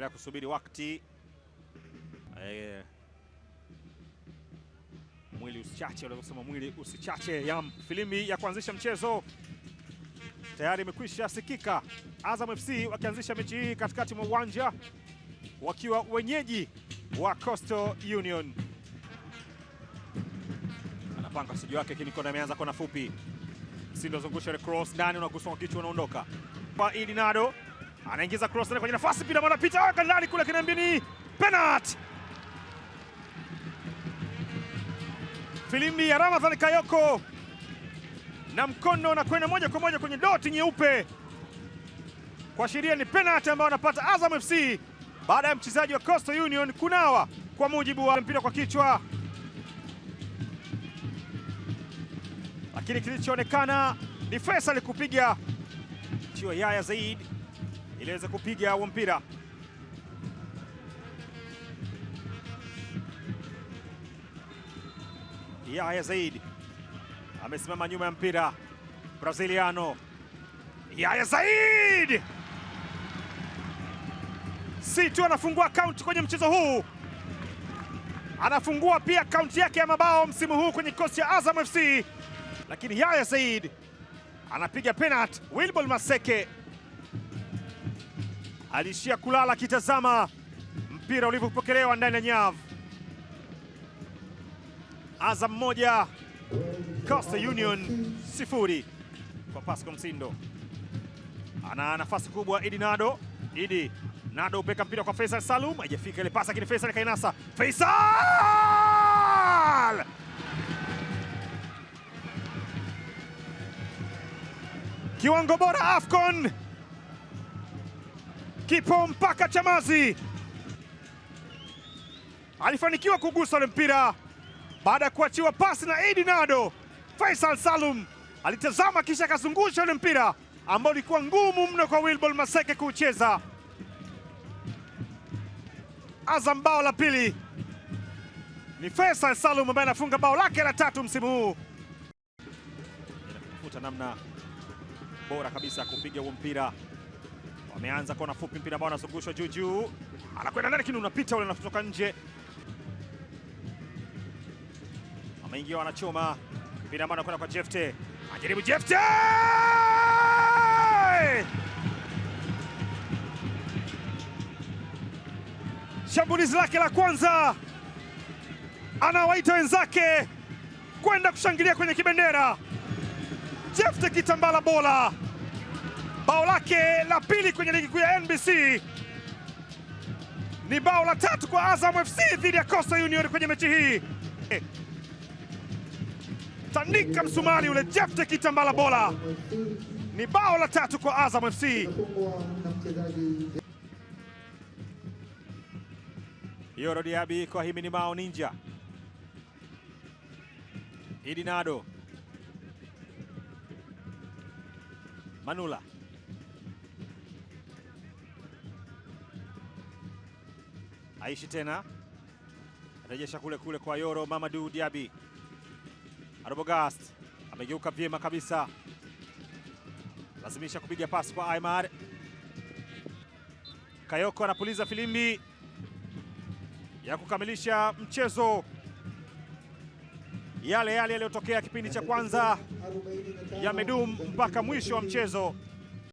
Endelea kusubiri wakati mwili usichache, unaweza kusema mwili usichache. Yam, filimbi ya kuanzisha mchezo tayari imekwisha sikika. Azam FC wakianzisha mechi hii katikati mwa uwanja wakiwa wenyeji wa Coastal Union. Anapanga msiji wake, lakini kona ameanza kona fupi. Msindo zungusha ile cross ndani, unaguswa kwa kichwa, unaondoka kwa Idi Nado, anaingiza cross ndani kwenye nafasi, pila anapita weka ndani kule, kinambini penalty. Filimbi ya Ramadhan Kayoko na mkono na kwenda moja kwa moja kwenye doti nyeupe kuashiria ni penalty ambayo anapata Azam FC baada ya mchezaji wa Coastal Union kunawa kwa mujibu wa mpira kwa kichwa, lakini kilichoonekana ni Faisal kupiga chio Yaya Zaid iliweza kupiga huo mpira. Yaya Zaid amesimama nyuma ya mpira, Braziliano Yaya Zaid si tu anafungua akaunti kwenye mchezo huu, anafungua pia akaunti yake ya mabao msimu huu kwenye kikosi cha Azam FC. Lakini Yaya Zaid anapiga penalty. Wilbol Maseke aliishia kulala akitazama mpira ulivyopokelewa ndani ya nyavu. Azam 1, Coastal Union 0. Kwa Pascal Msindo ana nafasi kubwa. Idi Nado, Idi Nado upeka mpira kwa Faisal Salum, haijafika ile pasi, lakini Faisal kainasa. Faisal kiwango bora AFCON kipo mpaka Chamazi alifanikiwa kugusa ule mpira baada ya kuachiwa pasi na Idi Nado. Faisal Salum alitazama kisha akazungusha ule mpira ambao ulikuwa ngumu mno kwa Wilbol Maseke kuucheza. Azam bao la pili ni Faisal Salum ambaye anafunga bao lake la tatu msimu huu. Inatafuta namna bora kabisa kupiga huo mpira. Wameanza kona fupi, mpira ambao unazungushwa juu juu, anakwenda ndani, lakini unapita ule unatoka nje. Ameingia, wanachoma mpira ambao anakwenda kwa Jefte, ajaribu Jefte shambulizi lake la kwanza, anawaita wenzake kwenda kushangilia kwenye kibendera. Jefte Kitambala Bola, bao lake la pili kwenye ligi kuu ya NBC, ni bao la tatu kwa Azam FC dhidi ya Coastal Union kwenye mechi hii. Tandika msumari ule Jefte Kitambala Bola, ni bao la tatu kwa Azam FC. Yoro Diaby kwa Himini Mao Ninja. Idi Nado. Manula. Aishi tena. Rejesha kule kule kwa Yoro Mamadou Diaby. Arbogast amegeuka vyema kabisa. Lazimisha kupiga pasi kwa Aymar. Kayoko anapuliza filimbi ya kukamilisha mchezo. Yale yale yaliyotokea kipindi cha kwanza yamedumu mpaka mwisho wa mchezo.